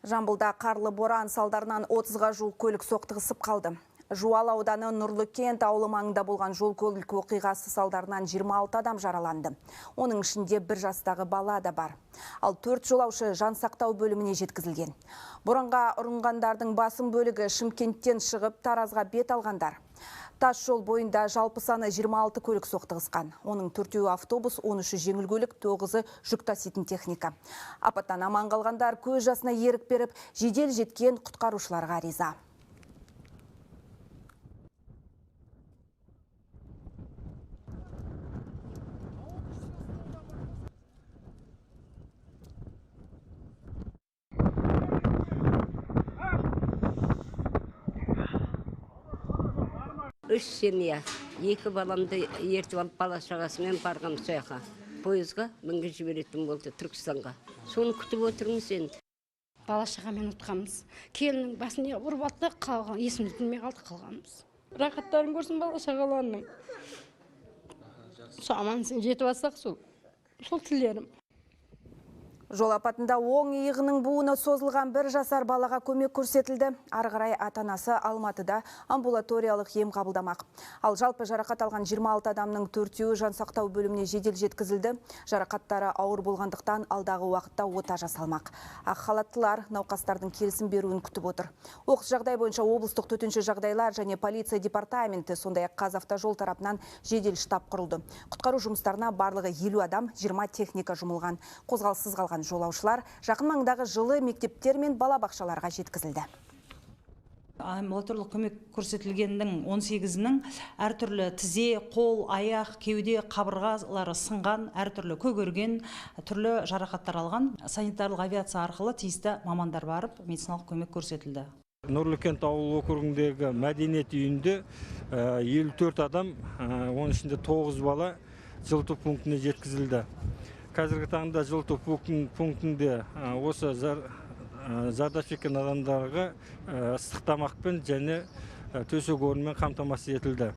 Жамбылда қарлы боран салдарынан 30-ға жуық көлік соқтығысып қалды. Жуалы ауданы Нұрлыкент ауылы маңында болған жол көлік оқиғасы салдарынан 26 адам жараланды. Оның ішінде бір жастағы бала да бар. Ал 4 жолаушы жан сақтау бөліміне жеткізілген. Боранға ұрынғандардың басым бөлігі Шымкенттен шығып Таразға бет алғандар. Тас жол бойында жалпы саны 26 көлік соқтығысқан. Оның 4-еуі автобус, 13-і жеңіл көлік, 9-ы жүк таситын техника. Апаттан аман қалғандар көз жасына ерік беріп, жедел жеткен құтқарушыларға риза. Үш семья, екі баламды ертіп алып бала шағасымен барғам сояққа. Пойызға мінгізіп жіберетін болды Түркістанға. Соны күтіп отырмыз енді. Бала шағамен ұтқанбыз. Келіннің басын ұрып алды, қалған, есімізді білмей қалдық қалғанбыз. Рахаттарын көрсін бала шағаларының. Сол аман-есен жетіп алсақ сол тілерім. Жол апатында оң иығының буыны созылған бір жасар балаға көмек көрсетілді. Ары қарай ата-анасы Алматыда амбулаториялық ем қабылдамақ. Ал жалпы жарақат алған 26 адамның 4-еуі жансақтау бөліміне жедел жеткізілді. Жарақаттары ауыр болғандықтан алдағы уақытта ота жасалмақ. Ақ халаттылар науқастардың келісім беруін күтіп отыр. Оқыс жағдай бойынша облыстық төтенше жағдайлар және полиция департаменті, сондай-ақ Қазавтожол тарапынан жедел штаб құрылды. Құтқару жұмыстарына барлығы 50 адам, 20 техника жұмылған. Қозғалыссыз қалған жолаушылар жақын маңдағы жылы мектептер мен балабақшаларға жеткізілді. Амбулаторлық көмек көрсетілгеннің 18-інің әртүрлі тізе, қол, аяқ, кеуде, қабырғалары сынған, әртүрлі көгерген, түрлі жарақаттар алған. Санитарлық авиация арқылы тиісті мамандар барып медициналық көмек көрсетілді. Нұрлыкент ауыл округіндегі мәдениет үйінде 54 адам, оның ішінде 9 бала жылыту пунктіне жеткізілді. Қазіргі таңда жылыту пунктінде осы зардап шеккен адамдарға ыстық тамақпен және төсек орынмен қамтамасыз етілді.